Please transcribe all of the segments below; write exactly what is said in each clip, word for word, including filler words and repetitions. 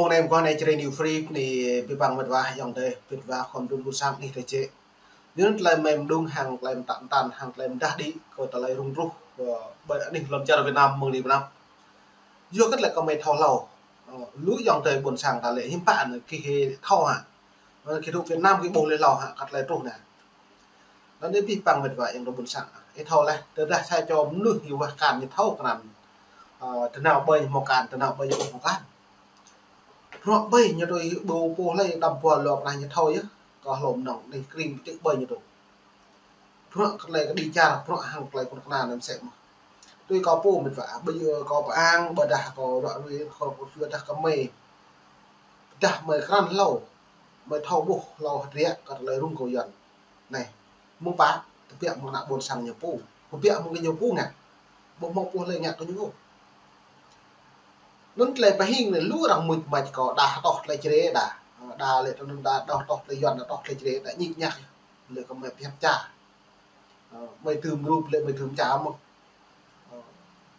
Anai mơguah anai Jrai New Free anai pơpăng mĕt wa ayŏng adơi, mĕt wa khŏm đun ƀôn sang anih tơčĕ. Yua anŭn tơlơi mơ̆ng mơdung hăng tơlơi mơtă mơtăn hăng tơlơi mơdah đĭ kơ tơlơi rŭng ruh, ơ, ƀơi anih lŏn čar Việt Nam mơ̆ng anai pơ anăp. Yua kơ tơlơi kơmơi thâo hlâo. Ơ, lu ayŏng adơi ƀôn sang ta lĕ hiư̆m pă anŭn gih thâo hă. Ơ, gih dŏ Việt Nam gih ƀuh lĕ hlâo hă, kơ tơlơi truh anai. Anŭn yơh pơpăng mĕt wa ayŏng adơi ƀôn sang. Ih thâo laih, tơdah sa čô mơnuih ñu wah akan ñu thâo kơ anŭn. Ơ, tơnao ƀơi ñu hmâo akan, tơnao ƀơi ñu ƀu hmâo akan. Bruă ƀơi ñu tui ƀu pô hlơi đăm pua lŏk anai ñu thâo yơh. Kơ hlŏm nong anai kring pơčĕk ƀơi ñu tui. Bruă kơ tơlơi kơđi čar, bruă hăng tơlơi kơnuk kơna anŭn mơsĕ mơ̆n. Tui kâo pô mĕt wa, ƀơi kâo pơang, ƀôdah kâo ruă ruê, kâo pơyua dah kơmơi. Dah mơi krăn hlâo, mơi thâo ƀuh hlâo hơdră kơ tơlơi rŭng kơ Yuan. Anai, mơ̆ng pă, tơbiă mơ̆ng ană ƀôn sang ñu pô. Tơbiă mơ̆ng kơ ñu pô ngă. Ƀu hmâo pô hlơi ngă kơ ñu ôh. Anŭn tơlơi pơhing anai lu arăng mŭt mač kâo đah tŏh tơlơi Jrai đah. Đah lĕ tơnŭn đah, đah tŏh tơlơi Yuan, đah tŏh tơlơi Jrai đah ñik ñak. Lĕ kơ mơi pơhiăp ča. Ơ, mơi tơm rup lĕ mơi tơm ča mơ̆n. Ơ,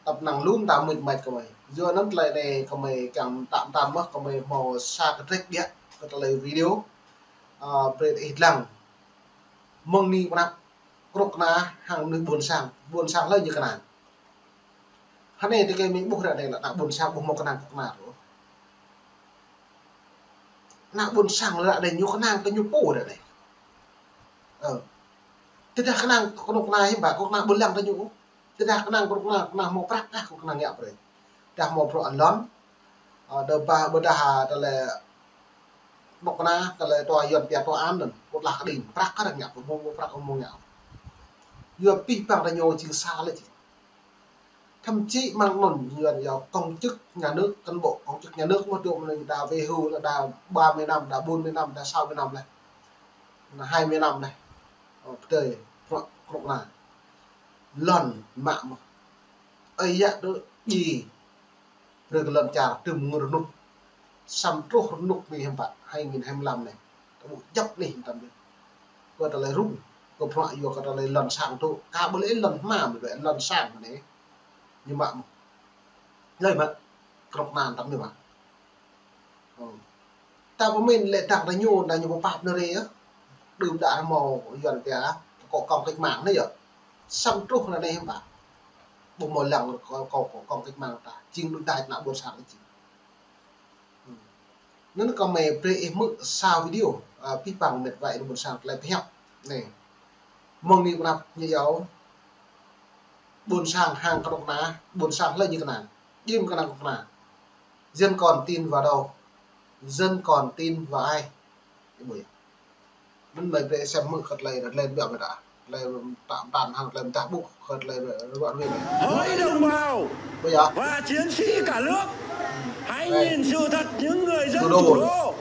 tăp năng lŭm ta mŭt mač kơ mơi. Yua anŭn tơlơi anai kơ mơi kiăng mơtă mơtăn mơ̆n kơ mơi hmâo sa kơtrĕč biă kơ tơlơi video. Ơ, brơi ih lăng. Mơ̆ng anai pơ anăp kơnuk kơna hăng mơnuih ƀôn sang. Ƀôn sang hlơi ñu kơnang. Hơnai tơkeng mơi ƀuh ră anai lĕ ană ƀôn sang ƀu hmâo kơnang kơnuk kơna ôh. Ană ƀôn sang ră anai ñu kơnang kơ ñu pô ră anai. Ơ. Tơdah kơnang kơnuk kơna hiư̆m pă, kơnuk kơna ƀu lăng kơ ñu ôh. Tơdah kơnang kơnuk kơna, kơnang hmâo prăk kah kơnuk kơna ngă brơi. Tơdah hmâo bruă lŏn, ơ, đa ba, ƀôdah tơlơi kơnuk kơna, tơlơi tơwa Yuan pia tòa án anŭn, pơtlaih kơđing, prăk kah arăng ngă, ƀu hmâo prăk ƀu hmâo ngă. Yua pơpăng ta ñu jing sa lĕ jing. Thậm chí mơ̆ng anŭn Yuan yua công chức nhà nước, cán bộ công chức nhà nước mơ̆n dŏ mơ̆n đa về hưu lĕ đa ba mươi năm, đa bốn mươi năm, đa sáu mươi năm lĕ. Đa hai mươi năm lĕ. Ơ, pơdơi, bruă, bruă kơnuk kơna. Lŏn mă mơ̆n. Ơi yă tơ djai. Brơi kơ lŏn čar tơm ngă rơnŭk. Samơ̆ truh rơnŭk anai hiư̆m pă, hai nghìn hai mươi lăm anai. Ta ƀu djŏp anai hiư̆m tam anai. Kơ tơlơi rŭng, kơ bruă yua kơ tơlơi lŏn sang tŭ. Kâo ƀu lĕ lŏn hma mơ̆n, lŏn sang anai. Ñu mă mơ̆n. Hlơi mă, kơnuk kơna tam anai mă. Ơ. Ta pơmĭn lĕ dăng ta ñu, ta ñu pơpap nơ̆r yơh. Đưm đă hmâo Yuan pia, kơ công cách mạng anai yơh. Samơ̆ truh anai hiư̆m pă. Ƀu hmâo lăng kơ, kơ, kơ công cách mạng ta. Jing đuaĭ đač ană ƀôn sang jing. Ơ. Anŭn kơ mơi brơi ih hmư̆ sa video, ơ, pơpăng mĕt wa ayŏng adơi ƀôn sang tơlơi pơhiăp. Anai. Mơ̆ng anai pơ anăp ñu yua. Ƀôn sang hăng kơnuk kơna, ƀôn sang hlơi ñu kơnang. Jing kơnang kơnuk kơna. Dân còn tin vào đâu? Dân còn tin vào ai? Ih ƀuh yơh. Anŭn mơi brơi sem hmư̆ kơ tơlơi, tơlơi biă mơta. Tơlơi mơtă mơtăn hăng tơlơi mơdah ƀuh kơ tơlơi ruă ruê anai. Hội đồng bào và chiến sĩ cả nước, hãy nhìn sự thật những người dân thủ đô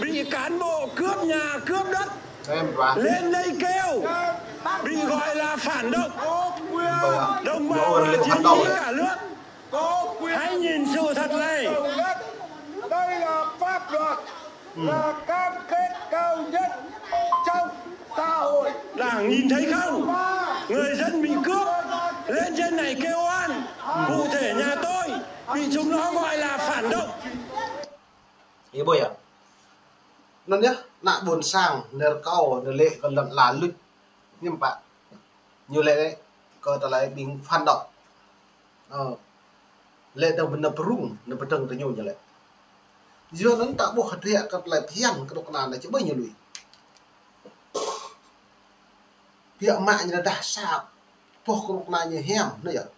bị cán bộ cướp nhà cướp đất lên đây kêu, bị gọi là phản động. Đồng bào và chiến sĩ cả nước, hãy nhìn sự thật này. Đây là pháp luật, là cam kết cao nhất trong xã hội. Đảng nhìn thấy không? Người dân bị cướp, lên trên này kêu oan. Cụ thể nhà tôi bị chúng nó gọi là phản động. Ih ƀuh yơh. Anŭn yơh, ană ƀôn sang, nơ̆r kâo, nơ̆r lĕ kơ lŏn ala luč. Hiư̆m pă. Ñu lĕ kơ tơlơi ƀing phản động. Ơ. Lĕ tơlơi pơrŭng, tơlơi pơdơ̆ng tơ ñu ñu lĕ. Yua anŭn ta ƀuh hơdră kơ tơlơi phiăn kơnuk kơna anai či ƀơi ñu lui. Biă mă ñu dah sa boh kơnuk kơna ñu hiam anai yơh.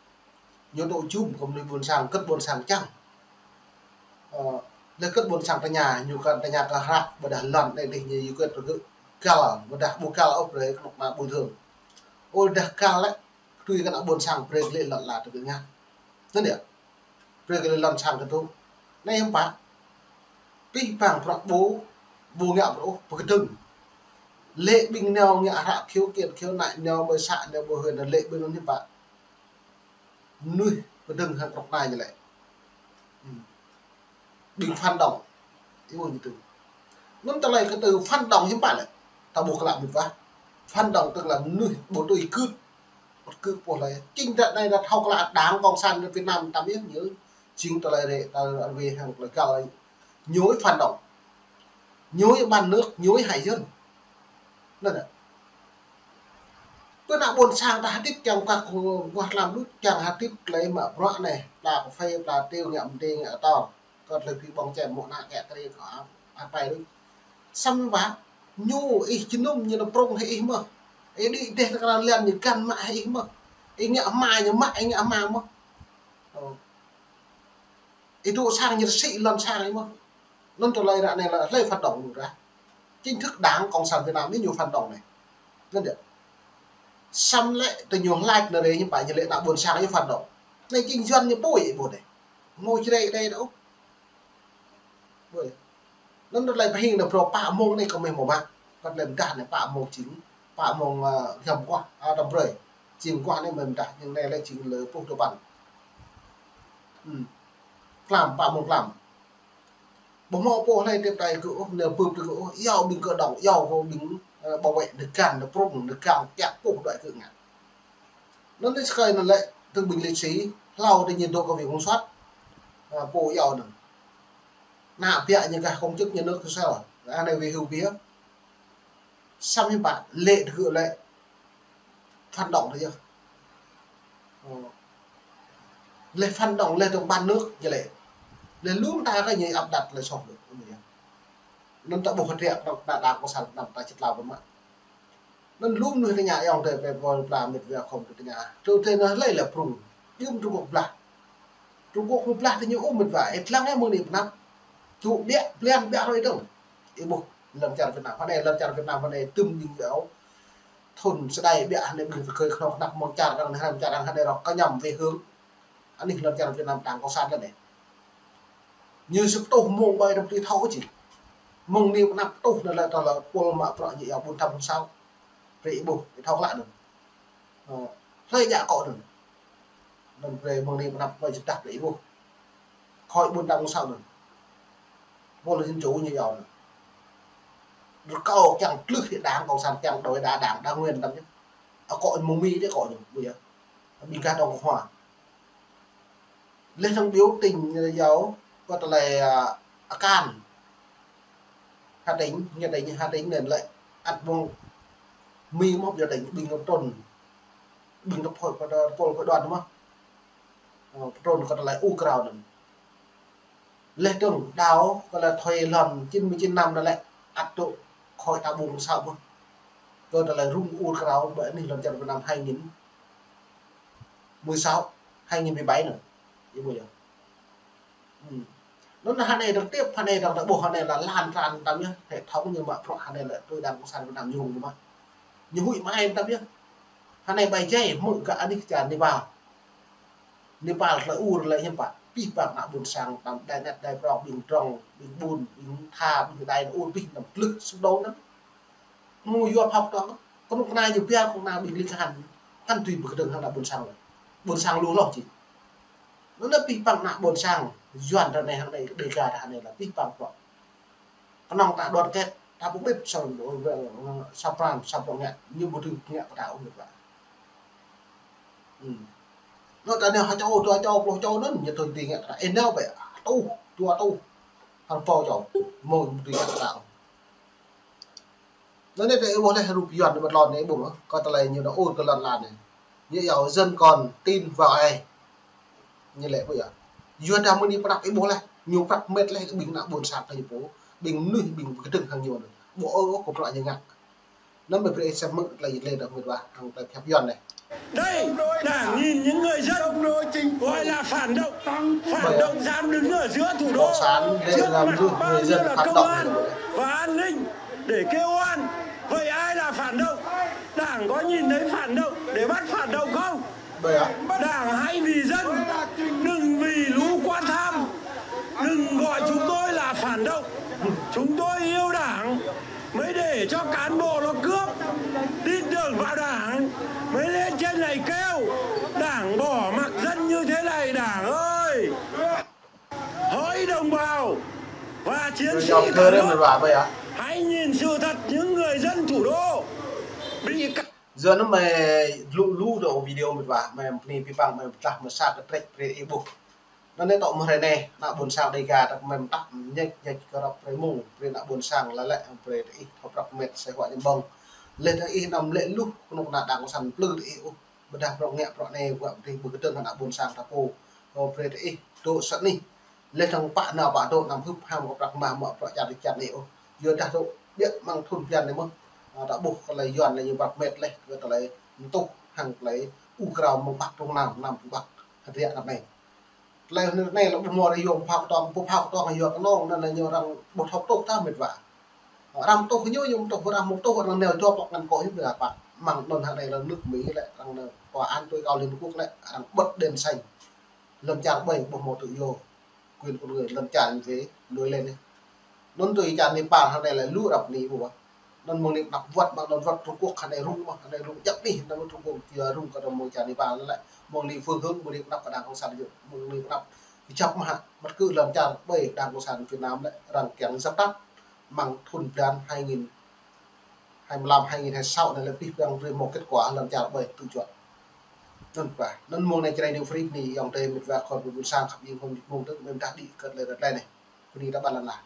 Ñu tŭ jum kơ mơnuih ƀôn sang, kơ̆t ƀôn sang čang. Ơ, lĕ kơ̆t ƀôn sang tơña, ñu kơ tơña kơ hră, ƀôdah lŏn anai dih ñu kơ̆t rơgơ̆ găl, ƀôdah ƀu găl ôh brơi kơnuk kơna bồi thường. Ôh dah găl lĕ, tui kơ ană ƀôn sang brơi kơ lĕ lŏn ala tơ kơ ngă. Anŭn yơh. Brơi kơ lĕ lŏn sang kơ tŭ. Anai hiư̆m pă. Pơpăng bruă ƀu, ƀu ngă bruă ôh, pơkơdơ̆ng. Lĕ ƀing nao ngă hră khiếu kiện khiếu nại nao ƀơi xã nao ƀơi huyện lĕ ƀing anŭn hiư̆m pă. Mơnuih pơdơ̆ng hăng kơnuk kơna ñu lĕ. Hm. Ƀing phản động. Ih ƀuh ñu tui. Anŭn tơlơi kơ từ phản động hiư̆m pă lĕ. Ta ƀuh klă mơ̆n wa. Phản động tức là mơnuih ƀu tui gưt. Ƀu tui gưt pô hlơi. Chính ră anai ta thâo klă Đảng Cộng sản Việt Nam tam yơh ñu. Jing tơlơi rĕ, tơlơi ră ruê hăng tơlơi găl. Ñu phản động. Ñu bán nước, ñu hại dân. Anŭn đa. Pơ ană ƀôn sang ta hơdip kiăng kơ kuah tlam đuč, kiăng hơdip tơlơi mă bruă anai, pla kơphê, pla tiu, ngă mơdê, ngă tơl. Kơ tơlơi pĭ ƀơ̆ng čem mơ̆ ană kiăng kơ rê kơ ăp, ăp pai đuč. Samơ̆ ñu ih jơnum ñu nao prŏng hĭ ih mơ̆n. Ih đĭ dêh tơkrăn lĕ ñu găn mă hĭ ih mơ̆n. Ih ngă hmua ñu mă, ih ngă hmua mơ̆n. Ơ. Ih dŏ sang ñu rơsĭ lŏn sang ih mơ̆n. Anŭn tơlơi ră anai lĕ hlơi phản động lu ră. Chính thức Đảng Cộng sản Việt Nam ñu phản động anai. Anŭn đa. Samơ̆ lĕ tơ ñu hlak anai rê ñu pă ñu lĕ ană ƀôn sang ñu phản động. Anai chính Yuan ñu pui ƀu đe. Mơ̆ čơrĕ đe đô. Ƀu đe. Anŭn tơlơi pơhing anai prŏ pă mông anai kơ mơi mơ̆ mă. Kơ tơlơi mơdah anai pă mông jing, pă mông, ơ, giăm kuah, ơ, tơm brơi. Jing kuah anai mơi mơdah, jing anai lĕ jing lơ pluh tơpăn. Ư. Tlam, pă mông tlam. Ƀu hmâo pô hlơi tơpai kơ ôh, nao bưp tơ kơ ôh, iâu ƀing kơ đŏng, iâu kơ ƀing, ơ, bảo vệ, nao găn, nao prŏng, nao găn, kiăng pô đuaĭ kơ ngă. Anŭn anai sơkai anŭn lĕ, tơ ƀing lịch sử, hlâo tơ ñu dŏ kơ Viện Kiểm soát, ơ, pô iâu anŭn. Ană ƀiă ñu gah công chức nhà nước kơ sao, anai về hưu biă. Samơ̆ hiư̆m pă lĕ tơ gơ̆ lĕ phản động tơ yơh. Ơ. Lĕ phản động lĕ tơ̆ng bán nước ñu lĕ. Lĕ lŏm ta kơ ñu áp đặt lĕ soh đôč. Anŭn ta ƀuh hơdră ta đa đa kơ sal năm ta čơtlao ƀơ̆ng mă. Anŭn lŏm mơnuih tơña ayŏng adơi pơ pô pla mĕt wa khŏm tơña. Tơ tơ anŭn hlơi lĕ prŏng. Yua Trung Quốc blah. Trung Quốc mơ̆ blah tơ ñu ôh mĕt wa. Ih lăng ih mơ̆ng anai pơ anăp. Tŭ ƀiă, blan ƀiă hrơi dơ̆ng. Ih ƀuh, lŏn čar Việt Nam. Hơnai lŏn čar Việt Nam hơnai tơm ƀing ƀiă. Thŭn sơđai ƀiă hơnai ƀing tơkơi kơnơ̆ng kơnăp mơ̆ng čar arăng, hơnai čar arăng hơnai rŏk kơñăm wê hương. Anih lŏn čar Việt Nam Đảng Cộng sản lĕ anai. Ñu sĭt tuh mơ̆ng ƀai rơ̆p tui thâo či. Mơ̆ng anai pơ anăp tuh anŭn lĕ tơlơi pôl mă bruă ñu iâu ƀôn tam ƀôn sao. Brơi ih ƀuh, ih thâo klă anŭn. Ơ, hlơi djă akŏ anŭn. Anŭn brơi mơ̆ng anai pơ anăp ƀai čơdah brơi ih ƀuh. Khối ƀôn tam ƀôn sao anŭn. Pôl dân chủ ñu iâu anŭn. Rơkâo kiăng tlưh hĭ Đảng Cộng sản, kiăng đối đa Đảng đa nguyên tam yơh. Akŏ mơ̆ng Mi đe akŏ ñu, ƀu yơh. Ƀing gah Đảng Cộng hòa. Lĕ thŏng biểu tình ñu iâu kơ tơlơi, ơ, Akan. Hà Tĩnh, ñu tỉnh Hà Tĩnh anŭn lĕ ăt mơ̆ng Mi mơ̆ biểu tình ƀing ngă trŭn. Ƀing tơpul pơ đa, tơpul pơ đoàn mơ̆. Ơ, pơtrŭn kơ tơlơi ur krao anŭn. Lĕ dơ̆ng đao kơ lĕ thời lŏn chín mươi chín năm anŭn lĕ ăt dŏ khỏi ta ƀuh mơ̆ng sao mơ̆n. Kơ tơlơi rŭng ur krao ƀơi anih lŏn čar Việt Nam hai nghìn mười sáu, hai nghìn mười bảy anŭn. Ih ƀuh yơh. Ư. Anŭn hơnai dơ̆ng tiếp, hơnai dơ̆ng ta ƀuh hơnai lĕ lan tràn tam yơh. Hệ thống ñu mă bruă hơnai lĕ tui Đảng Cộng sản Việt Nam ñu rŭng mă. Ñu huĭ mă ai tam yơh. Hơnai ƀai jai hmư̆ kơ anih čar Nepal. Nepal tơlơi ur lĕ hiư̆m pă. Pih păng ană ƀôn sang tam đai net đai prong, ƀing drŏng, ƀing ƀun, ƀing tha, ƀing đai ur pih năm tlưh sŭk đô anŭn. Mơ̆ yua phap tŏng, kơnuk kơna ñu biă kơnuk kơna ƀing ling kahan, kăn tui pơkơdơ̆ng hăng ană ƀôn sang lĕ. Ƀôn sang lu hloh či. Anŭn anai pih păng ană ƀôn sang, Yuan ră anai hăng anai Đêga ră anai lĕ pih păng pŏk. Kơnơ̆ng ta đoàn kết, ta ƀu ƀĭt sa, sa pran, sa pran ngă, ñu ƀu dưi ngă kơ ta ôh mĕt wa. Ư. Anŭn ta nao ha čô, dua čô, pluh čô anŭn, ñu tui tui ngă kơ ta. Ih nao ƀĕ, tuh, dua tuh. Hăng pô čô, mơ̆ ƀu dưi ngă kơ ta ôh. Anŭn anai ta ih ƀuh lĕ rup Yuan anai ƀơi tơlơi anai ih ƀuh, kơ tơlơi ñu nao ur kơ lŏn lan anai. Ñu iâu dân còn tin vào ai. Ñu lĕ ƀu yơh. Yuan ta mơ̆ng anai pơrăp ih ƀuh lĕ, ñu pơrăp mĕt lĕ kơ ƀing ană ƀôn sang kơ ñu pô, ƀing mơnuih, ƀing pơkơdơ̆ng hăng ñu anŭn. Ƀu ơ ôh kơ bruă ñu ngă. Anŭn ƀơi brơi ih sem mơ̆ng tơlơi lĕ dơ̆ng mĕt wa, hăng tơlơi pơhiăp Yuan anai. Đây, Đảng nhìn những người dân gọi là phản động. Phản động dám đứng ở giữa thủ đô, trước mặt bác như là công an và an ninh để kêu oan. Vậy ai là phản động? Đảng có nhìn thấy phản động để bắt phản động không? Đảng hãy vì dân, đừng vì lũ quan tham. Đừng gọi chúng tôi là phản động. Chúng tôi yêu Đảng, mới để cho cán bộ nó cướp, tin tưởng vào Đảng, mới lên trên này kêu, Đảng bỏ mặc dân như thế này, Đảng ơi. Hỡi đồng bào và chiến sĩ cả nước, hãy nhìn sự thật những người dân thủ đô bị cắt. Yua anŭn mơi lu lu dŏ video mĕt wa, mơi pơni pih păng, mơi pơtlah, mơi sa kơ trĕč brơi ih ƀuh. Anŭn anai tŏ mơ̆ng hrơi anai, ană ƀôn sang Dêga ta kơmơi mơtăp ñĕč ñĕč kơ rŏk brơi mơ̆ng, brơi ană ƀôn sang lĕ lĕ, brơi tơ ih thâo prăk met sĕ huă ñu ƀơ̆ng. Leh tơ ih anăm lĕ luh kơnuk kơna Đảng Cộng sản plư tơ ih ôh. Ƀôdah prŏng ngă prŏng anai wă brơi ƀu kơtơ̆ng ană ƀôn sang ta pô. Ơ, brơi tơ ih dŏ sat nih. Leh tơ̆ng pă nao pă dŏ anăm hưp ham kơ prăk mah mă prŏng čar čar anai ôh. Yua dah dŏ biă mơ̆ng thŭn blan anai mơ̆n. Ơ, ta ƀuh tơlơi Yuan lĕ ñu prăk met leh, kơ tơlơi mơtuh hăng tơlơi ur krao mơ̆ng Bắc truh Nam, Nam truh Bắc. Hơdră anăp anai. Tơlơi anai lĕ ƀu hmâo ră yua pơphao kơtuang, pơphao kơtuang yua kơnơ̆ng anŭn lĕ ñu arăng ƀu thâo tuh tah met wa. Arăng tuh ñu, ñu tuh arăng mơ̆ tuh arăng nao jŏp lŏk ngăn kơ hĭ ƀiă pă. Mơ̆ng anŭn hă anai lĕ nước Mỹ lĕ arăng nao tòa án tối cao Liên Hợp Quốc lĕ arăng bật đèn xanh. Lŏn čar ƀơi ƀu hmâo tự do, quyền con người, lŏn čar ñu tê lôi lên anai. Anŭn tui čar Nepal hă anai lĕ lu răp ni ƀu wa. Anŭn mơ̆ng ni pơnăp wơ̆t mă anŭn wơ̆t Trung Quốc hă anai rŭng mă, hă anai rŭng jăk nih, anŭn Trung Quốc jua rŭng kơ anŭn mơ̆ng čar Nepal lĕ. Mơ̆ng ni phương hướng mơ̆ng ni pơnăp kơ Đảng Cộng sản yơh, mơ̆ng ni pơnăp kơjăp mă hă, măt kơ lŏn čar ƀơi Đảng Cộng sản Việt Nam lĕ arăng kiăng dập tắt mơ̆ng thŭn blan hai nghìn hai mươi lăm, hai nghìn hai mươi sáu anai lĕ pih păng brơi mơ̆ kết quả lŏn čar ƀơi tự do. Anŭn pă, anŭn mơ̆ng anai Jrai New Free bơni ayŏng adơi met wa khor ƀôn sang khăp ing hông mơ̆ng tơ mơ̆n dah đĭ kơ tơlơi ră anai. Bơni ta ƀan lăn lah.